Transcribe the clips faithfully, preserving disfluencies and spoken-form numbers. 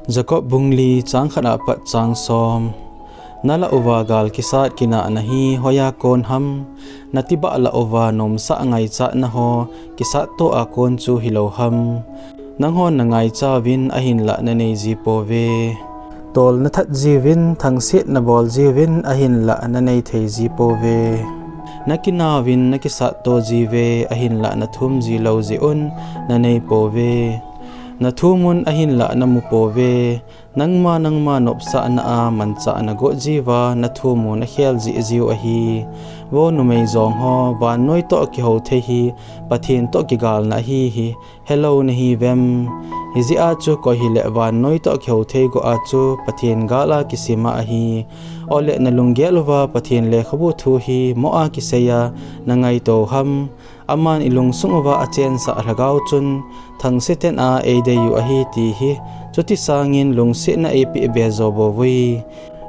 Jakob bung li chang khat apat chang som. Nalah uva gal kisat kinahna hi hoiya kon ham? Natibah lah uva nomsah ngaichatna ho kisat toh a kon chu hilou ham? Nanghon nangaicha uvin ahinlah nanei ji pouve. Tol nathat jiuvin, thangset nabol jiuvin ahinlah nanei thei ji pouve. Nakinauvin nakisat to jiuve ahinlah nathum jilou jeh un nanei pouve. Nathumun ahinlah namu pouve. Nangma nangma nopsahna a manchah nagot jiuva nathumu nakhel jeh jiu ahi. Vo numei jong ho, vannoi toh kihou thei hi Pathen toh kigalna ahi hi helou nahiuvem? Hijeh a chu koi hileh vannoi toh kihou thei go a chu Pathen gal a kisima ahi. Ole nalunggel uva Pathen lekhabu thu hi moh a kiseiya nangaito ham? Aman ilungsung uva achensah lhagao chun thangse ten a eidei u ahi ti hi. Chuti sangin lungsetna eipeh be jo bouvui.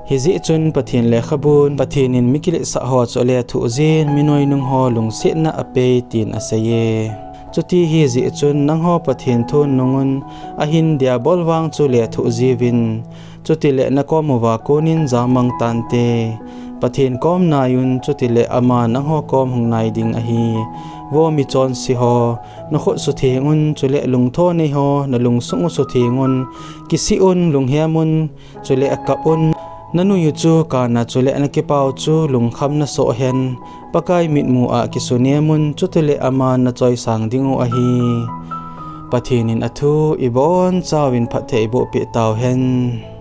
Hijeh chun Pathen lekhabun Pathen in mi kiletsah ho chu alethuh jin, mi noinung ho lungsetna apei tin aseiye. Chuti hijeh chun nangho Pathen thun nungun ahin diabol vang chu lethuh jiuvin. Chutileh nakom uva konin jamang tante. Pathen kom naiun, chutileh ama nangho kom hung nai ding ahi. Vo michonse ho, nakhut suthengun, chuleh lungtho nei ho nalungsung u suthengun. Kisih un, lunghem un, chuleh akap un. Nanui u chu kana chuleh nakipau chu lungkham nasoh hen. Pakai mitmu a kisunemun, chutileh aman nachoisang dingu ahi. Pathen in athu ibonchauvin phatthei eiboh peh tauhen.